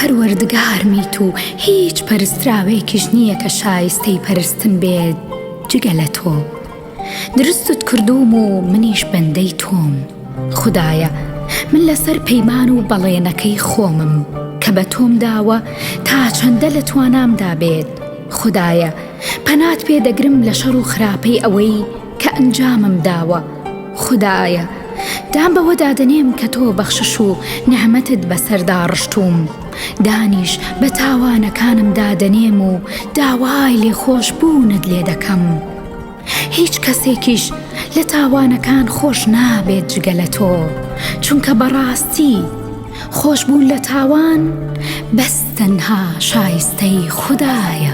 پەروەردگارمیت و هیچ پەرستراوێکیش نییە کە شایستەی پەرستن بێت جگە لە تۆ. دروستت کردووم و منیش بەندەی تۆم. خودایە، من لەسەر پەیمان و بەڵێنەکەی خۆمم کە بە تۆم داوە تا چەندە لە توانامدا بێت. خودایە، پەنات پێ دەگرم لە شەڕ و خراپەی ئەوەی کە ئەنجامم داوە. خودایە، دان بەوەدا دەنێم کە تۆ بەخشش و نیعمەتت بەسەردا ڕشتووم، دانیش بە تاوانەکانمدا دەنێم و داوای لێخۆشبوونت لێ دەکەم. هیچ کەسێکیش لە تاوانەکان خۆش نابێت جگە لە تۆ، چونکە بەڕاستی خۆشبوون لە تاوان بەس تەنها شایستەی خودایە.